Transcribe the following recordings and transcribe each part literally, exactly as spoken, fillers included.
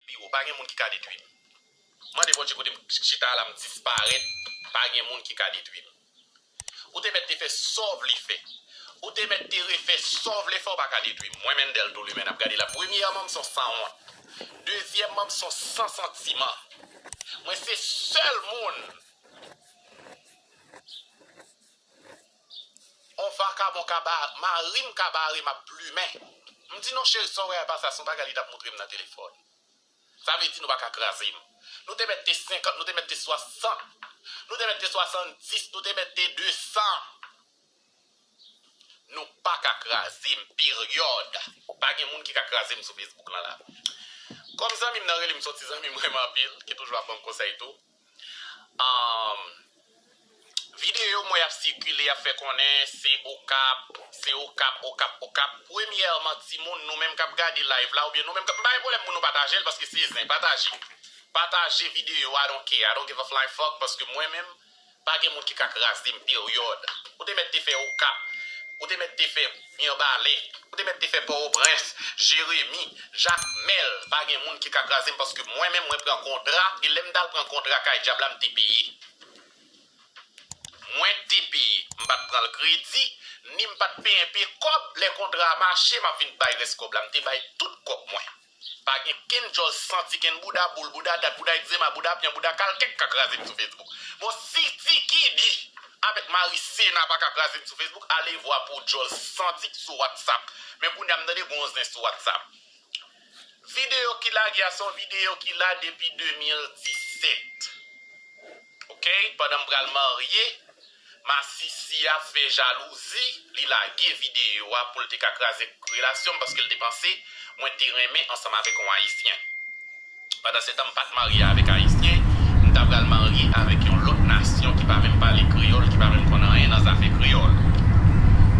pi wo. Pa gen moun ki ka detwi m. Mande Bondye kote m chita la, m disparèt, pa gen moun ki ka detwi m. Ou te mèt te fè sa w vle fè. Ou te mèt te refè sa w vle fè, w pa ka detwi m. Mwen, Mendel Tolumèn ap gade la. Premyèman, m se yon sanwont. Dezyèmman, m se yon san santiman. Mwen se sèl moun, yon vakabon ka ba, mari m ka bare m ap plimen. M di, "Non, cheri, sa w wè a pa sa, se yon bagay li t ap montre m nan telefòn." Sa vle di nou pa ka kraze m. Nou te mèt te senkant, nou te mèt te swasant, nou te mèt te swasanndis, nou te mèt te de san. Nou pa ka kraze m, peryòd. Pa gen moun ki ka kraze m sou Facebook lan la. Kòm zanmi m nan rele m, se yon ti zanmi m renmen anpil, ki toujou ap ban m konsèy tou. Um, Videyo m wè y ap sikile, y ap fè konnen se Okap, se Okap, Okap, Okap. Premyèman, timoun, nou menm k ap gade live la, oubyen nou menm k ap, m pa gen pwoblèm pou nou pataje l, paske se zen, pataje. Pataje videyo, I don't care, I don't give a flying fuck, paske mwen menm, pa gen moun ki ka kraze m, peryòd. Ou te mèt te fè Okap, ou te mèt te fè Mibalè, ou te mèt te fè Pòtoprens, Jeremi, Jakmèl, pa gen moun ki ka kraze m, paske mwen menm, mwen pran kontra, e lè m t al pran kontra kay djab la, m te peye. Mwen te peye, m pa t pran l kredi, ni m pa t peye enpe kòb. Lè kontra a mache, m ap vin bay rès kòb la. M te bay tout kòb mwen. Pa gen kenn djòl santi, kenn bouda boul, bouda dat, bouda egzema, bouda pyan, bouda kalkèk ka kraze m sou Facebook. Bon, si Tiki Di avèk Mari Sena pa ka kraze m sou Facebook, ale vwa pou djòl santi k sou WhatsApp. Men kounye a m tande gon zen sou WhatsApp. Videyo ki lage a se yon videyo ki la depi de mil disèt. Oke? Pandan m pral marye, masisi a fè jalouzi, li lage videyo a pou l te ka kraze relasyon m paske l te panse mwen te renmen ansanm avèk yon Ayisyen. Pandansetan, m pa t marye avèk Ayisyen, m ta pral marye avèk yon lòt nasyon ki pa menm pale kreyòl, ki pa menm konn anyen nan zafè kreyòl.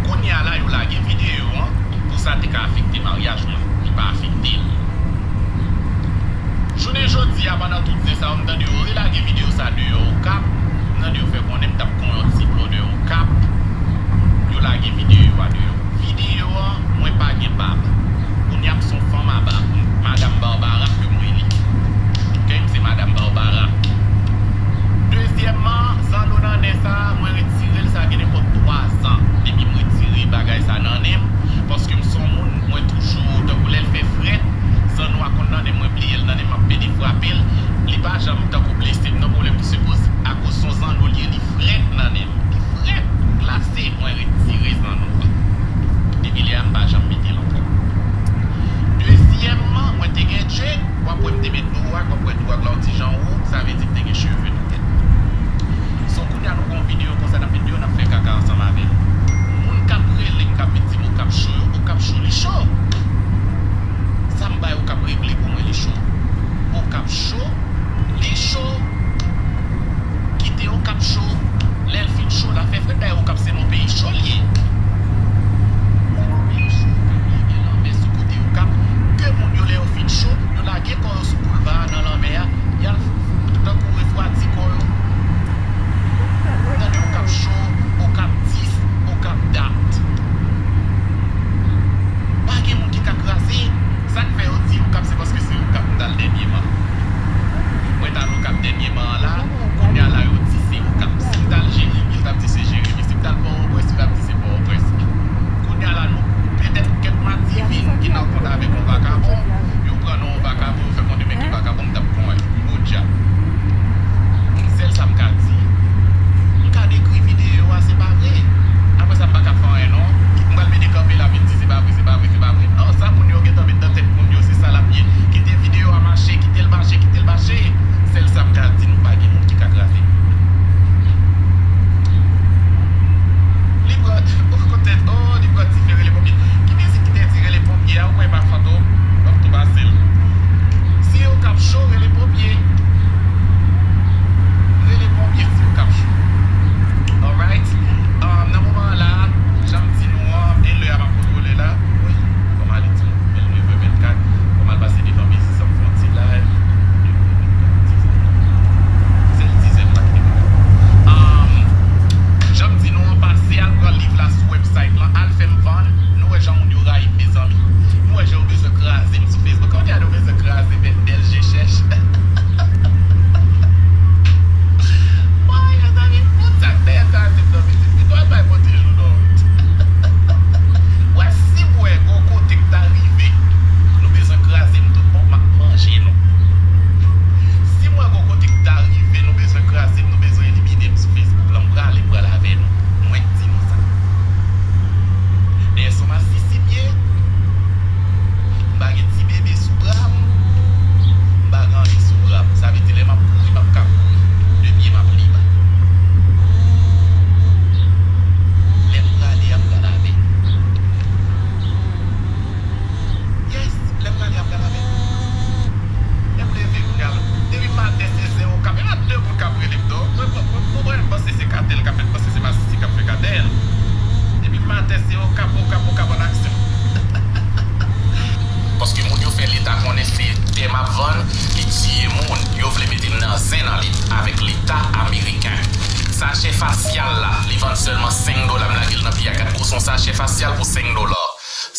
Kounye a la, yo lage videyo an pou sa te ka afekte maryaj mwen. Li pa afekte l. Jounen jodi a, pandan tout zen sa yo, m tande yo relage videyo sa deyò Okap, m tande yo fè konnen m t ap kon yon ti blòdè Okap. Yo lage videyo a deyò. Videyo an, mwen pa gen bab. Kounye a m se yon fanm a bab. Madanm Barbara ke m rele. Oke, m se Madanm Barbara. De Fasyal pou senk dola.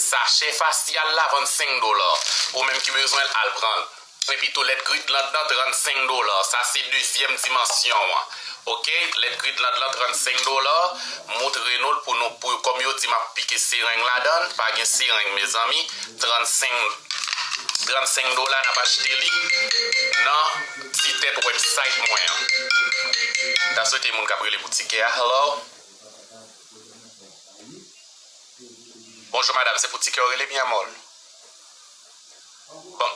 Sachè fasyal la vann senk dola. Ou menm ki bezwen l, al pran l. Epi tou lèt Gridland nan trannsenk dola. Sa se dezyèm dimansyon an. Oke? Lèt Gridland lan trannsenk dola. Moutre nou l pou nou, pou, kòm yo di m ap pike sereng ladan l, pa gen sereng, mezanmi. Trannsenk, trannsenk dola n ap achte li nan ti tèt website mwen an. Ta swete moun k ap rele pou tikè a. Hello? Bonjou madam, se pou tikè w rele mi amor? Bon.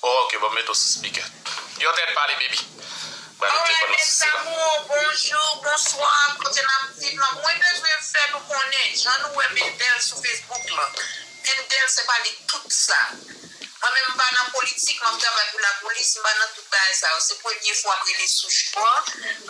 Oh, ok, bon, m mete w sou speaker. Yo tèt pale, baby. Pral mete fòn nan sou sila. Alright, mes amours, bonjou, bonswa, kote n ap viv lan. Mwen bezwen fè nou konnen, jan nou wè Mendel sou Facebook lan. Mendel se pa li tout sa. Mwen menm m pa nan politik, m ap travay pou lapolis, m pa nan tout bagay sa yo. Se premye fwa m rele sou show an.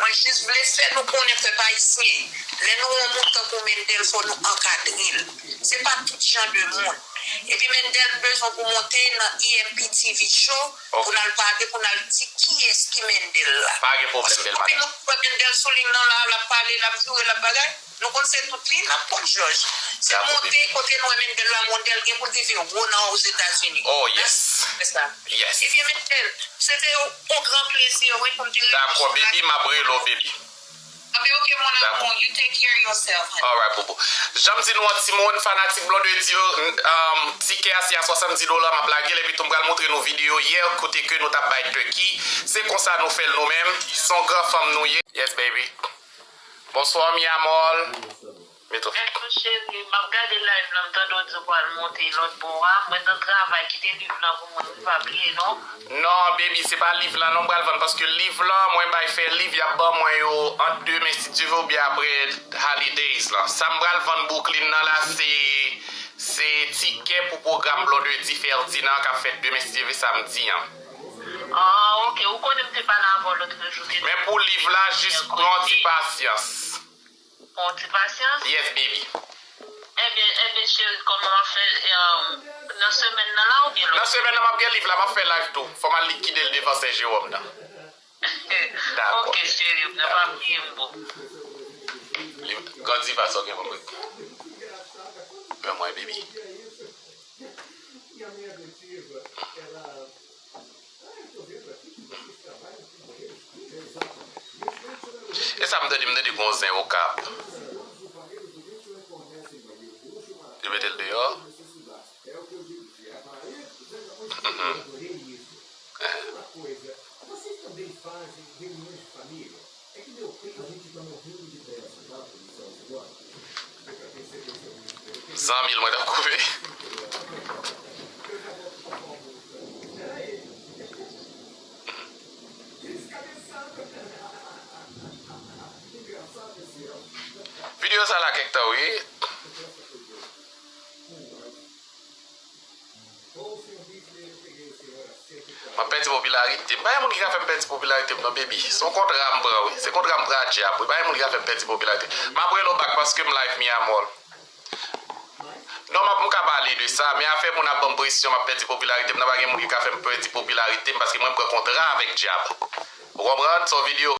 Mwen jis vle fè nou konnen, pèp ayisyen, lè nou wè yon moun tankou Mendel, fò nou ankadre l. Se pa tout jan de moun. Epi Mendel bezwen pou monte nan E M P T V show, pou n al pale, pou n al di kiyès ki Mendel la. Pa gen pwoblèm, bèl madam. Anpil moun wè Mendel sou liy nan la, l ap pale, l ap joure, l ap bagay. Nou konn se tout li, n ap konn jòj. Se monte kote nou wè Mendel la, Mendel gen pou l rive wo nan Ozetazini. Oh, yes. Yes. Ebyen, Mendel, se te yon gran plezi, wi, pou m te rele w sou la. Dakò, baby, m ap rele w, baby. Ok, ok, mon amour, you take care of yourself, honey. Alright, boubou. Jan m di nou an, timoun, fanatik Blondedy yo, n-, um, tikè a se a swasanndis dola, m ap lage l, epi tou m pral montre nou videyo yè, kote ke nou t ap bay Turkey. Se konsa nou fè l nou menm. Se yon gran fanm nou ye. Yes, baby. Bonswa, mi amor. Met w. Hello, cheri, m ap gade live lan, m tande w di w pral monte lòt bò a. Mwen nan travay, kite liv lan pou mwen, wi, pa bliye, non. Non, baby, se pa liv lan, non, m pral vann, paske liv lan, mwen bay fè liv, y ap ban mwen yo ant demen, si Dye vle, oubyen apre holidays lan. Sa m pral vann Brooklyn nan la, se, se tikè pou pwogram Blondedy Ferdinand k ap fèt demen, si Dye vle, samdi an. Ah, ok, ou konnen m te pale avè w lòt jou, te. Men pou liv la, jis pran ti pasyans. Pran ti pasyans. Yes, baby. Ebyen, ebyen, cheri, kòman w ap fè, um, nan semèn nan la oubyen lòt? Nan semèn nan, m ap gen liv la, m ap fè live tou. Fò m al likide l devan Sè Jewòm nan. Dakò. Ok, cheri, nan pa bliye m, boo. Li, Godiva, sa w gen pou mwen? Pran mwen, baby. E sa m tande, m tande gon zen Okap. Yo mete l deyò. Mhm. Eh. Zanmi l mwen t ap koupe. Videyo sa la kèk tan, wi. M ap pèdi popilarite m. Pa gen moun ki ka fè m pèdi popilarite m, non, baby. Se yon kontra m pran, wi. Se kontra m pran a dyab, wi. Pa gen moun ki ka fè m pèdi popilarite. M ap rele w back paske m live, mi amor. Non, m ap, m ka pale de sa, men afè moun ap ban m presyon, m ap pèdi popilarite m nan, pa gen moun ki ka fè m pèdi popilarite m, paske mwen m pran kontra avèk dyab. Ou konprann? Se yon videyo